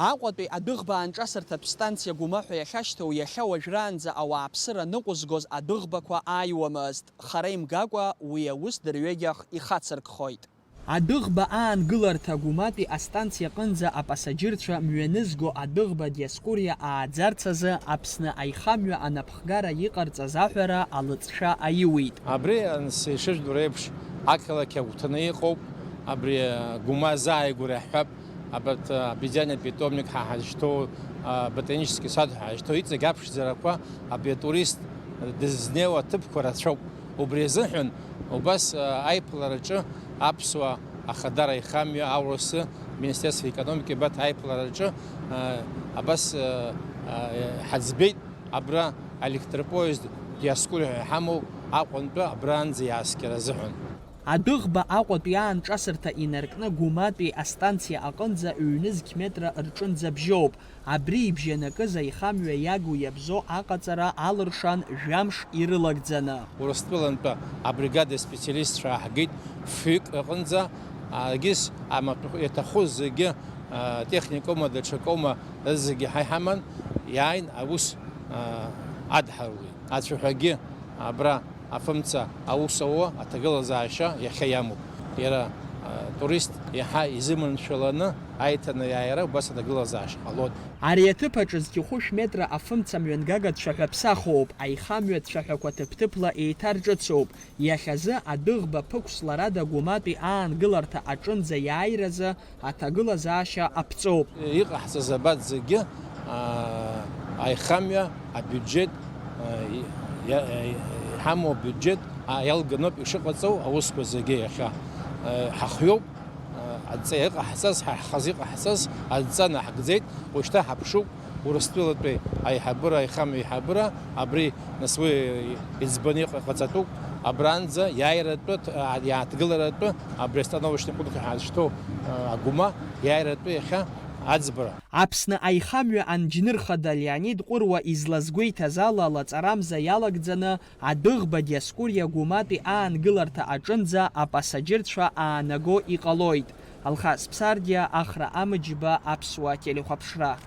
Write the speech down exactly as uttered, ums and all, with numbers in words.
Аҟәатәи адәыӷба аанҿасырҭатә станциа Гәымаҳәа иахьашьҭоу иахьа уажәраанӡа ауааԥсыра ныҟәызгоз адәыӷбақәа ааиуамызт. Хара имгакәа уи аус дырҩегьых ихацыркхоит. Адәыӷба аангыларҭа Гәыматәи астанциа аҟынӡа апасаџьырцәа мҩанызго адәыӷба Диоскуриа ааӡарц азы Аԥсны аихамҩа анапхгара иҟарҵаз аҳәара алыҵшәа аиуит. Абри, анс, ишыжәдыруа еиԥш, ақалақь агәҭаны иҟоуп. Абри, Гәыма азааигәара иаҳҳәап. Абарҭ, а, обезьяна питомник ҳәа ҳазышьҭоу, а, ботанический сад ҳәа ҳазышьҭоу иҵегь аԥшӡарақәа абри атурист дызнеиуа аҭыԥқәа рацәоуп. Убри азыҳәан убас, а, аиԥылараҿы аԥсуа ахадара аихамҩа аурысы Министерство экономики абарҭ аиԥылараҿы, а, абас, а, а, ҳаӡбеит абра аелектропоезд Диоскуриа ҳәа иҳамоу Аҟәантәы абраанӡа иааскьара азыҳәан. Адәыӷба Аҟәатәи аанҿасырҭа инаркны Гәыматәи астанциа аҟынӡа ҩнызқь метра рҿынӡа бжьоуп. Абри ибжьанакыз аихамҩа иагу иабзоу аҟаҵара алыршан жәамш ирылагӡаны. Урыстәылантәи абригада специалистцәа ааҳгеит, фҩык рҟынӡа, егьыс амаҭәахә иаҭаху зегьы, а, техникоума, даҽакоума, зегьы ҳа иҳаман, иааин аус, а, адҳаруеит. Ацәаҳәагьы абра афымца аус ауа аҭагылазаашьа иахьа иамоуп. Иара, а, турист иаҳа изыманшәаланы аиҭанеиааира убас аҭагылазаашьа ҟалоит. Ари аҭыԥ аҿы зқьы хәышә метра афымца мҩангага цәаҳәаԥсахоуп, аихамҩа цәаҳәақәа ҭыԥ-ҭыԥла еиҭарҿыцуп. Иахьазы адәыӷба ԥықәсларада Гәыматәи аангыларҭа аҿынӡа иааиразы аҭагылазаашьа аԥҵоуп. Иҟаҳҵаз абарҭ зегьы, аа, аихамҩа, абиуџьет, аа, и-, иа-, иҳамоу абиуџьет, аа, иалганоуп ишыҟаҵоу аусқәа зегьы иахьа. Ҳахҩоуп, аа, адҵа иҟаҳҵаз, ҳа ҳхазы иҟаҳҵаз адҵа наҳгӡеит, уажәшьҭа ҳаԥшуп Урыстәылатәи аиҳабыра, аихамҩа аиҳабыра, абри, нас, уи иӡбаны иҟа-, иҟаҵатәуп, абранӡа иааиратәы, ҭ-, аа, иааҭгыларатәы, абри астановочный пункт ҳәа ҳазышьҭоу, аа, Агәыма иааиратәы иахьа аӡбара. Аԥсны аихамҩа анџьнырхада Леонид Ҟәыруа излазгәеиҭаз ала, лаҵарамза иалагӡаны адәыӷба Диоскуриа Гәыматәи аангыларҭа аҿынӡа апасаџьырцәа аанаго иҟалоит. Алхас Ԥсардиа, Ахра Амыџьба, Аԥсуа телехәаԥшра.